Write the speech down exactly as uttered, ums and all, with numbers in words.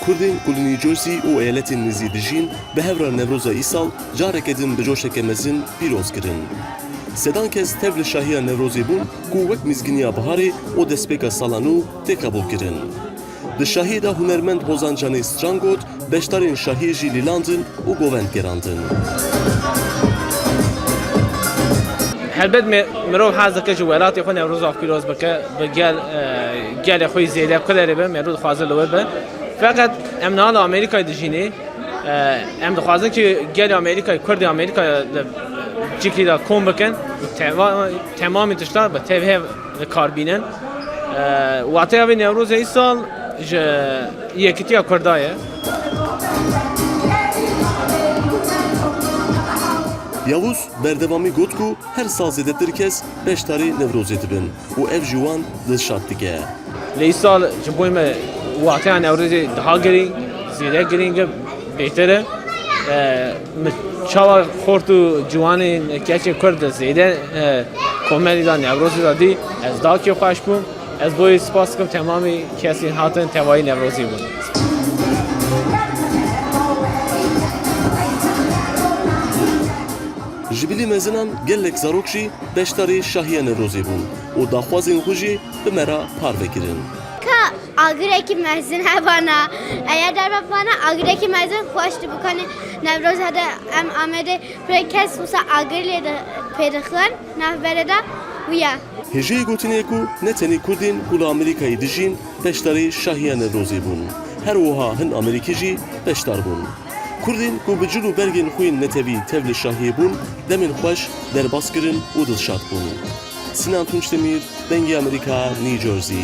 Kurdên ku li New Jersey û eyaletên nêzî dijîn, bi hev re Newroza îsal careke din bi coşeke mezin pîroz kirin. Sedan kes tev li şahiya Newrozê bûn ku wek mizginiya biharê û destpêka sala nû tê qebûlkirin. Di şahiyê de hunermend Hozan Canê strangot, beşdarên şahiyê jî lîlandin û govend gerandin. Helbet me-, mirov hez dike ji welatê xwe Newroza xwe pîroz bike, bi gel, e, gelê xwe yî zêde kuderê be, merû dixwaze li wir be. Feqet em niha li Amerîkayê dijînê, e, em dixwazin ki gelê Amerîkayê, Kurdê Amerîkayê li cîkî de kom bikin, tema-, temamî tişta bi tev hev li kar bînin. E, wateya vê Newrozê îsal ji yekîtiya Kurda ye. Yavuz berdevamî got ku her sal zêdetir kes beşdarî Newrozê dibin û ev jî wan dilşad dike. Lê îsal ji bo me wateya Newrozê daha girîng, zêde girîng e, bêtir e. E, min çawa xort û ciwanên keçên Kurd zêde, e, komelî de Newrozê de dî, ez daha kêfxweş bûm. Ez bo wê spas dikim temamî kesên hatin tevayî Newrozê bûn. Ji bilî mezinan gelek zarok jî beşdarî şahiya Newrozê bûn û daxwazên xwe jî bi me re parve kirin. Ka agirekî mezin hebana, eya derve bana agirekî mezin xweş dibikanê. Newroz hede em Amedê pê kes wisa agir lê de pê dixin navbere de wiya. Hêjayî gotinê ye ku ne tenê Kurdên ku li Amerîkayê dijîn beşdarî şahiya Newrozê bûn. Her wiha hin Amerîkî jî beşdar bûn. Kurdên ku bi cil û bergên xwe yên netewî tev li şahiyê bûn, demên xweş derbas kirin û dilşad bûn. Sinan Tunçdemîr, Dengê Amerîka, New Jersey.